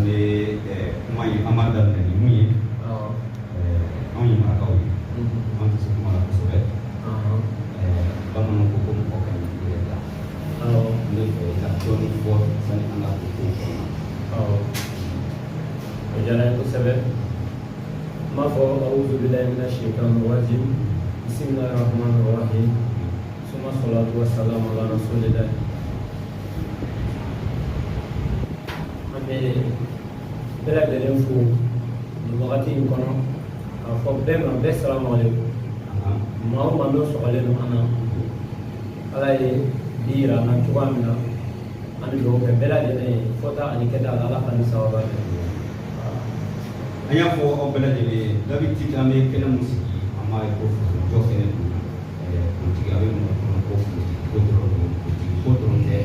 Bɛ kuma in, an b'a daminɛ ni mun ye? Anw ye marakaw ye, an tɛ se kuma la kosɛbɛ. Bamananw ko ko mɔgɔ ka ɲi i yɛrɛ da. Ne fɛ, i ka dɔɔnin fɔ sani an ka don kow kɔnɔ. Awɔ, o diyara n ye kosɛbɛ. N b'a fɔ: awuzu bilahi mina shaitani rajim, bisimilahi rahmani rahim, suma salatu wa salamu ala rasulillah. An bɛ bɛɛ lajɛlen fo nin wagati in kɔnɔ k'a fɔ bɛɛ ma bɛɛ salamu aleykum. Maa o maa n'o sɔgɔlen don an na, Ala ye bi yira an na cogoya min na, an bɛ dugawu kɛ bɛɛ lajɛlen ye, fɔta ani kɛta la, Ala ka ni sababa kɛ. An y'a fɔ aw bɛɛ lajɛlen ye d'habitude, an bɛ kɛnɛ mun sigi, an b'a ye ko fasojɔ kɛnɛ don. Politique, a bɛ mɔgɔ kɔnɔ ko politique ko dɔrɔn don. Politique ko dɔrɔn tɛ.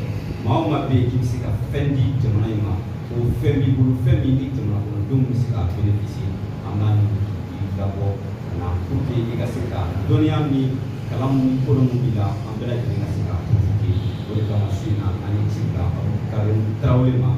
Maa o maa bɛ yen k'i bɛ se ka fɛn di jamana in ma, o fɛn b'i bolo, fɛn min ni jamana kɔnɔdenw bɛ se k'a bénéficier, an b'a ɲini k'i labɔ ka na pour que i ka se ka dɔnniya ni kalan mun kolon mun b'i la, an bɛɛ lajɛlen ka se k'a profiter. O de kama su in na, an ye ci bila Karim Tarawele ma.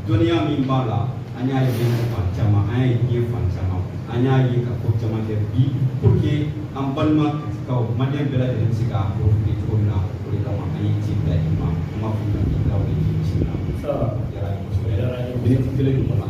Dɔnniya min b'a la, an y'a ye fan caman, an y'a ye diɲɛ fan caman, an y'a ye ka ko caman kɛ bi pour que an balima Katikaw, maliyɛn bɛɛ lajɛlen bɛ se k'a profiter cogo min na. O de kama an ye ci bila i ma. An b'a fɔ i ma k'i Tarawele, k'i bisimila. Ça O diyara n ye kosɛbɛ. Diyara n ye. Miniti kelen ɲɔgɔn na.